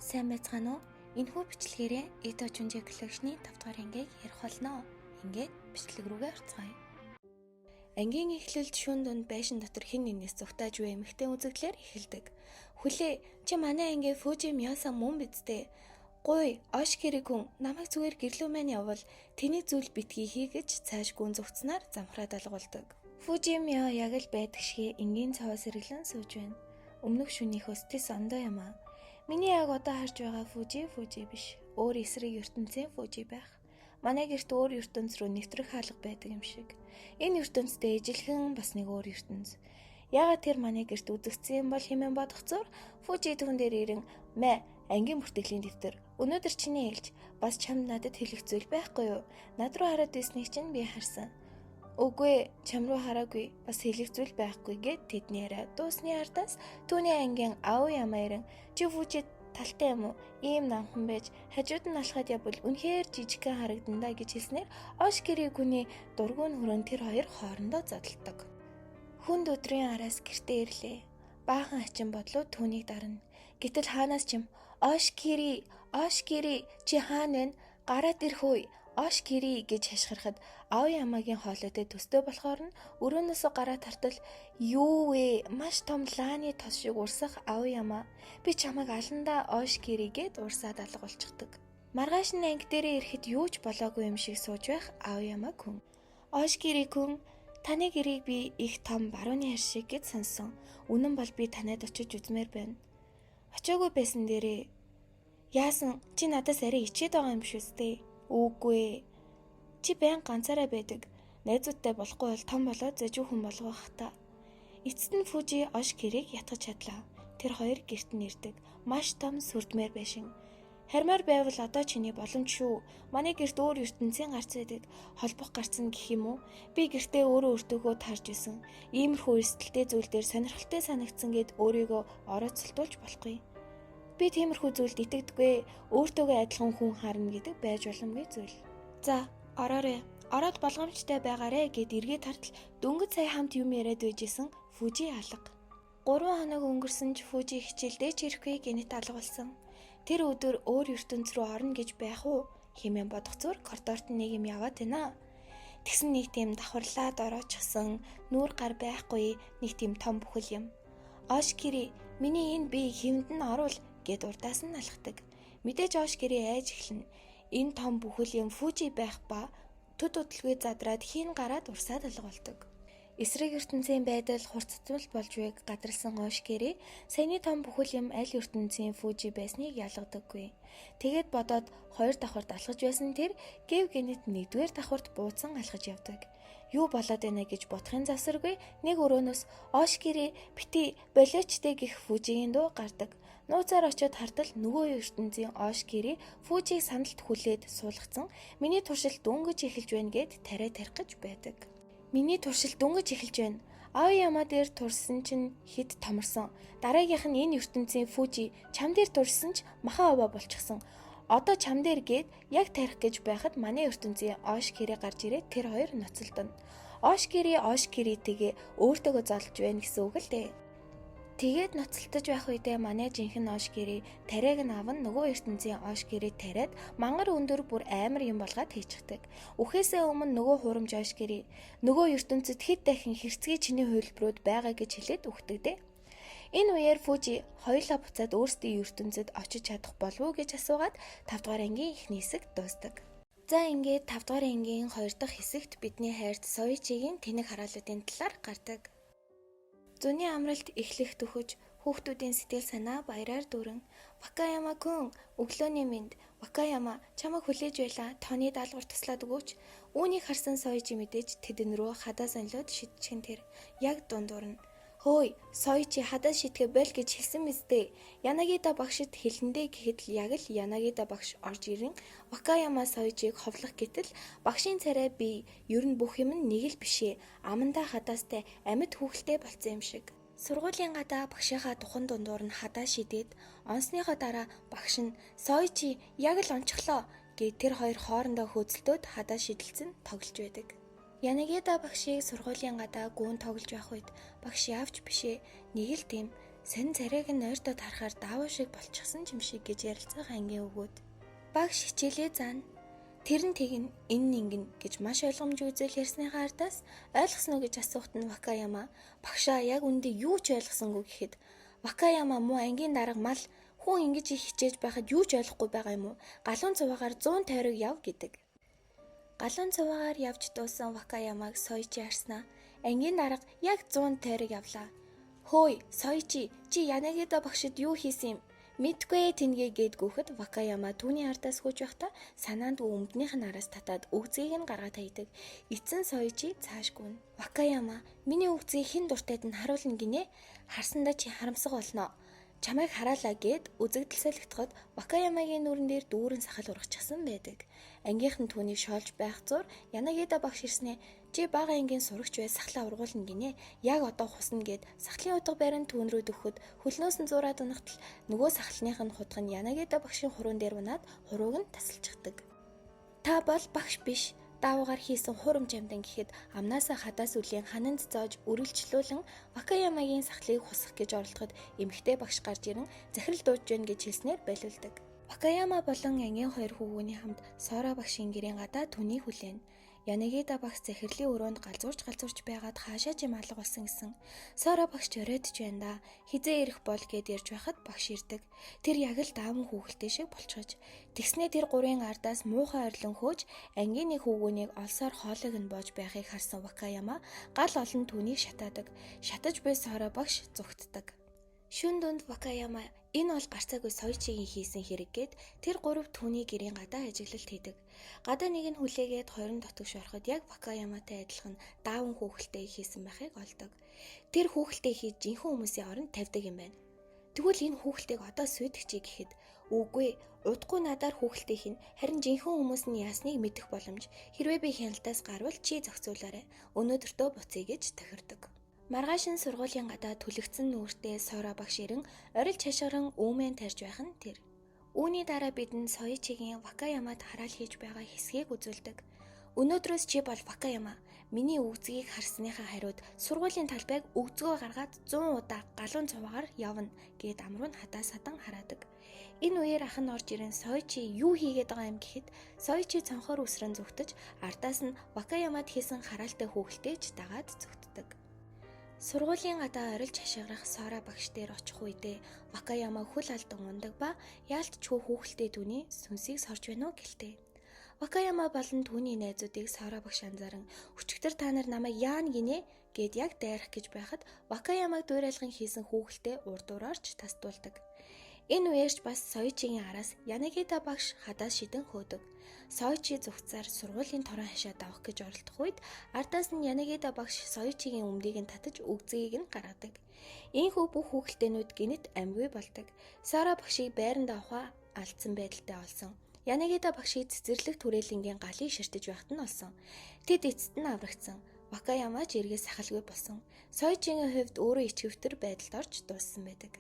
Сайн байцгаана уу? Энэхүү бичлэгээрээ Ито Чүнжи коллекшны 5 дугаар ангийг ярих болно. Ингээд бичлэг рүүгээ орцгоё. Ангийн эхлэлд шүүн дунд байшин дотор хэн нэгнээс зүгтааж буй эмэгтэй үзэгдлээр эхэлдэг. Хүлээ, чи манай ангийн Фужи Миосан мөн биз дээ? Гуй, ош хэрэг хүн, намайг зүгээр гэрлүү маань явбал тэний зүйл битгий хий гэж цааш гүн зүгтснаар замхраад алгуулдаг. Фужи Мио яг л байдаг шигэ энгийн цовоос эргэлэн сууж байна. Өмнөх шөнийхөөс тэс ондоо юм аа. Миний яг одоо харж байгаа Фужи Фужи биш. Өөр эсрэг ертөнцийн Фужи байх. Манай гэрт өөр ертөнц рүү нэвтрэх хаалга байдаг юм шиг. Энэ ертөнцтэй ижилхэн бас нэг өөр ертөнц. Яагаад тэр манай гэрт үзэгдсэн юм бол хэмээн бодох зур Фужи түн дээр ирэн мэ ангийн бүртгэлийн дэвтэр. Өнөөдөр чиний ээлж бас чамд надад хэлэх зүйл байхгүй юу? Над руу хараад байсныг чинь би харсан. Үгүй ээ, чам руу хараагүй. Бас хэлэх зүйл байхгүй гэд тэдний яриа дуусны ардаас түүний ангийн Аояма ирэн чи Фужи талтай юм уу? Ийм намхан байж хажууд нь алхаад явбал үнэхээр жижигхэн харагдана даа гэж хэлснээр Ошкири гүний дургуун хүрэн тэр хоёр хоорондоо зодолдог. Хүнд өдрийн араас гэртээ ирлээ. Баахан хачин бодлоо түүнийг дарна. Гэтэл хаанаас ч юм Ошкири, Ошкири чи хаана вэ? Гараад ирэх үе. Ошкири гэж хашгирахад Аоямагийн хоолойтой төстэй болохоор нь өрөөнөөсөө гараад тартал юу вэ? Маш том лааны тос шиг урсах Аояма. Би чамайг аландаа Ошкири гэд урсаад алга болчихдог. Маргааш нь анги дээрээ ирэхэд юу ч болоогүй юм шиг сууж байх Аояма күн. Ошкири күн, таны гэрийг би их том барууны хар шиг гэж сонссон. Үнэн бол би танайд очиж үзмээр байна. Очоогүй байсан дээрээ яасан чи надаас арай ичээд байгаа юм шүү дээ. Үгүй ээ. Чи байн ганцаараа байдаг. Найзуудтай болохгүй бол том болоод зажуу хүн болгох бах та. Эцэст нь Фужи Ошкирийг ятгах чадлаа. Тэр хоёр гэрт нь ирдэг. Маш том сүрдмээр байшин. Хармаар байвал одоо чиний боломж шүү. Манай гэрт өөр ертөнцийн гарц байдаг. Холбох гарц нь гэх юм уу? Би гэртээ өөрөө өртөөгөө таарж исэн. Иймэрхүү эрсдэлтэй зүйл дээр сонирхолтой санагдсан гэд өөрийгөө орооцолтуулж болохгүй. Би тиймэрхүү зүйлд итгэдэггүй. Өөртөөгөө адилхан хүн харна гэдэг байж боломгүй зүйл. За, ороорой. Ороод болгоомжтой байгаарэ гэд эргээд хартал дөнгөж сая хамт юм яриад байжсэн Фужи алга. 3 хоног өнгөрсөн ч Фужи хичээлдээ ч ирэхгүй гэнэт алга болсон. Тэр өдөр өөр ертөнц рүү орно гэж байх уу хэмээн бодох зур коридорт нэг юм яваад байна. Тэгсэн нэг тийм давхарлаад ороочихсон нүүр гар байхгүй нэг тийм том бүхэл юм. Ошкири миний энэ бие хэмд нь оруул гэд урдаас нь алхдаг. Мэдээж Ошкири айж эхэлнэ. Энэ том бүхэл юм Фужи байх ба төд удалгүй задраад хийн гараад урсаад алга болдог. Эсрэг ертөнцийн байдал хурцтмал болж байг гадарласан Ошкири саяны том бүхэл юм аль ертөнцийн Фужи байсныг ялгадаггүй. Тэгээд бодоод хоёр давхарт алхаж байсан тэр гэв гэнэт нэгдүгээр давхарт бууцсан алхаж явдаг. Юу болоод байна гэж бодохын завсаргүй нэг өрөөнөөс Ошкири бити болиочтэй гэх Фужигийн дуу гардаг. Нууцаар очиод хартал нөгөө ертөнцийн Ошкири Фужиг сандалд хүлээд суулгацсан. Миний туршилт дөнгөж эхэлж байна гэд тариа тарих гэж байдаг. Миний туршилт дөнгөж эхэлж байна. Аояма дээр турсан чинь хэд томорсон. Дараагийнх нь энэ ертөнцийн Фужи чам дээр туршсан ч махан овоо болчихсон. Одоо чам дээр гээд яг тарих гэж байхад манай ертөнцийн Ошкири гарч ирээд тэр хоёр ноцолдоно. Ошкири Ошкиритэйгээ өөртөөгөө золж байна гэсэн үг л дээ. Тэгээд ноцолдож байх үедээ манай жинхэнэ Ошкири тариаг нь аван нөгөө ертөнцийн Ошкири тариад мангар өндөр бүр амар юм болгоод хийчихдэг. Үхээсээ өмнө нөгөө хурамж Ошкири нөгөө ертөнцид хэд дахин хэрцгий чиний хувилбарууд байгаа гэж хэлээд үхдэг дээ. Энэ үеэр Фужи хоёулаа буцаад өөрсдийн ертөнцид очиж чадах болов уу гэж асуугаад 5 дугаар ангийн эхний хэсэг дуусдаг. За ингээд 5 дугаар ангийн 2 дахь хэсэгт бидний хайрт Соичигийн тэнэг хараалуудын талаар гардаг. Зуны амралт эхлэх төхөж хүүхдүүдийн сэтгэл санаа баяраар дүүрэн. Вакаяма күн өглөөний мэнд. Вакаяма чамайг хүлээж байлаа. Тооны даалгавар туслаад өгөөч. Үүнийг харсан Соичи мэдээж тэдэн рүү хадаа сонилоод шидчихэн тэр яг дундуур нь. Хөөй, Соичи хадаа шидэхэ боль гэж хэлсэн мэт дээ. Янагида багшид хэлэндээ гэхэд л яг л Янагида багш орж ирэн Вакаяма Соичиг ховлох гэтэл багшийн царай би ер нь бүх юм нь нэг л бишээ. Амандаа хадаастай амьд хүүхэлтэй болцсон юм шиг. Сургуулийн гадаа багшийнхаа духан дундуур нь хадаа шидээд онсныхоо дараа багш нь Соичи яг л онцглоо гэд тэр хоёр хоорондоо хөөцөлдөөд хадаа шидэлцэн тоглож байдаг. Янагида багшийг сургуулийн гадаа гүн тоглож байх үед багш явж бишээ нэг л тийм Сонин царайг нь ойртоод харахаар даавуу шиг болчихсон ч юм шиг гэж ярилцах ангийн өгөөд. Багш хичээлээ заана. Тэр нь тэгнэ, энэ нь ингэнэ гэж маш ойлгомжгүй зүйл ярьсныхаа ардаас ойлгосон уу гэж асуухад нь Вакаяма багшаа яг үндэ юу ч ойлгосонгүй гэхэд Вакаяма муу ангийн дарга мал хүн ингэж их хичээж байхад юу ч ойлгохгүй байгаа юм уу? Галуун цуваагаар 100 тойрог яв гэдэг. Галуун цуваагаар явж дуусан Вакаямаг Сойчи харснаа. Ангийн дарга яг 100 тойрог явлаа. Хөөй, Сойчи, чи Янагида багшид юу хийсэн юм? Мэдгүй тэнгээ гээд гүхэд Вакаяма түүний ардаас хөөж байхдаа санаандгүй өмднийх нь араас татаад өгзгийг нь гаргаад хайдаг. Эцэн Сойчи цаашгүй. Вакаяма, миний өгзгийг хэн дуртайд нь харуулна гинэ? Харсандаа чи харамсах болно. Чамайг хараалаа гээд үзэгдэл солигдоход Вакаямагийн нүрэн дээр дүүрэн сахал ургачихсан байдаг. Ангийнх нь түүнийг шоолж байх зур Янагида багш ирснээ чи бага ангийн сурагч бай сахлаа ургуулна гинэ. Яг одоо хусна гээд сахлын утга барин түүн рүү дөхөхөд хөлнөөс нь зураад унахтал нөгөө сахлных нь хутга нь Янагида багшийн хуруун дээр унаад хурууг нь тасалчихдаг. Та бол багш биш даавуугаар хийсэн хурамч амтан гэхэд амнаасаа хадаас үлийн хананд зоож үргэлжлүүлэн Вакаямагийн сахлыг хусах гэж оролдоход эмэгтэй багш гарч ирэн захирал дуудаж байна гэж хэлснээр болиулдаг. Вакаяма болон ангийн хоёр хүүгүүний хамт Сора багшийн гэрийн гадаа түүнийг хүлээнэ. Янагида багш захирлын өрөөнд галзуурч байгаад хаашаа ч юм алга болсон гэсэн. Сора багш оройдч байна да. Хизээ ирэх бол гэд ярьж байхад багш ирдэг. Тэр яг л даавн хүүхэлтэй шиг болчихож. Тэгснээ тэр гурийн ардаас муухай орилон хөөж ангийн нэг хүүгүүнийг олсоор хоолойг нь боож байхыг харсан Вакаяма гал олон түүнийг шатаадаг. Шатаж буй Сора багш зүгтдэг. Шүн дунд Вакаяма энэ бол гарцаагүй Сойчигийн хийсэн хэрэг гээд тэр гурав түүний гэрийн гадаа ажиглалт хийдэг. Гадаа нэг нь хүлээгээд хоёр нь дотогш ороход яг Вакаяматай адилхан даавн хүүхэлтэй хийсэн байхыг олдог. Тэр хүүхэлтэй хийж жинхэнэ хүмүүсийн оронд тавьдаг юм байна. Тэгвэл энэ хүүхэлтэйг одоо сүйтгэжээ гэхэд үгүй удахгүй надаар хүүхэлтэй хин харин жинхэнэ хүмүүс нь яасныг мэдэх боломж. Хэрвээ би хяналтаас гарвал чи зохицуулаарай. Өнөөдөртөө буцъя гэж тохирдог. Маргааш нь сургуулийн гадаа түлэгдсэн нүүртэй Сора багш ирэн орилж хашгиран үүмэн тарьж байх нь тэр. Үүний дараа бидэнд Сойчигийн Вакаямад хараал хийж байгаа хэсгийг үзүүлдэг. Өнөөдрөөс чи бол Вакаяма. Миний өгзгийг харсныхаа хариуд сургуулийн талбайг өгзгөө гаргаад 100 удаа галуун цуваагаар явна гэд амруу нь хадаа садан хараадаг. Энэ үеэр ах нь орж ирэн Сойчи юу хийгээд байгаа юм гэхэд Сойчи цонхоор үсрэн зүгтэж ардаас нь Вакаямад хийсэн хараалтай хүүхэлтэйч дагаад зүгтдэг. Сургуулийн гадаа орилж хашгирах Сора багш дээр очих үедээ Вакаяма хөл алдан ундаг ба яалтчгүй хүүхэлтэй түүний сүнсийг сорж байна уу гэлтэй. Вакаяма болон түүний найзуудыг Сора багш анзааран өчигдөр та нар намайг яана гинэ гэд яг дайрах гэж байхад Вакаямаг дуурайлган хийсэн хүүхэлтэй урд ураарч тасдуулдаг. Энэ үеэрч бас Сойчигийн араас Янагида багш хадаас шидэн хөөдөг. Сойчи зүгцээр сургуулийн торон хашаа давах гэж оролдох үед ардаас нь Янагида багш Сойчигийн өмдийг нь татаж өгзгийг нь гаргадаг. Ийхүү бүх хүүхэлтэйнүүд гинэт амьгүй болдог. Сара багшийг байранд авахаа алдсан байдалтай олсон. Янагида багшийг цэцэрлэг түрээлэнгийн галыг ширтэж байхад нь олсон. Тэд эцэст нь аврагдсан. Вакаямач эргээс сахалгүй болсон. Сойчигийн хувьд өөрөө ичгэвтер байдалд орж дууссан байдаг.